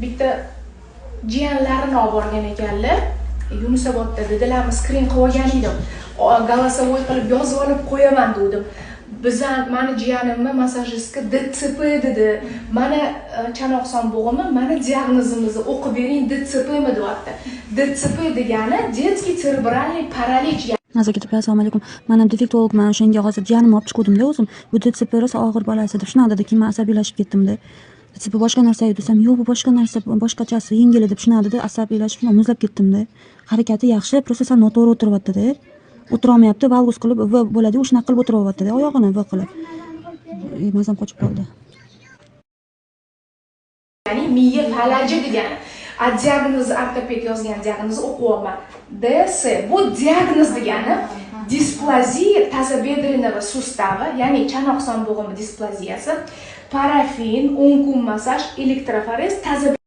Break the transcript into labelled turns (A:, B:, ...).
A: Bitta jiyanlarini olib borgan ekanlar Yunusobodda. Dedilarmi, скрин qilib olgan edim, голосовой qilib yozib olib qo'yaman degandim. Bizan mani jiyanimni массажистка ДЦП dedi. Mana chanoqson bo'g'imi, mana diagnozimizni o'qib bering, ДЦПmi, deyapti. ДЦП degani детский церебральный паралич.
B: Nazokat opa, assalomu alaykum. Man ham defektologman, o'shanga hozir jiyanimni olib chiquvdimda o'zim. Bu ДЦП rosa og'ir bolasi deb shunaqa dedi. Keyin man asabiylashib ketdimda. ДЦП boshqa narsa desam, yo'q, bu boshqa narsa, boshqachasi, yengili deb shunaqa dedi. Asabiylashib, shundoq muzlab ketdimda. Harakati yaxshi, просто sal noto'g'ri o'tiryaptida. O'tirolmayapti, valgus qilib V bo'ladi-yu, shunaqa qilib o'tiryaptida, oyog'ini V qilib. Mazam qochib qoldi.
A: Ya'ni miya falaji degani. A diagnoz, ortoped yozgan diagnozni o'qiyapman. ДС bu diagnoz degani дисплазия тазобедренного сустава, ya'ni chanoqson bo'g'imi displaziyasi, parafin, 10 kun massaj, elektroforez, тазобедренный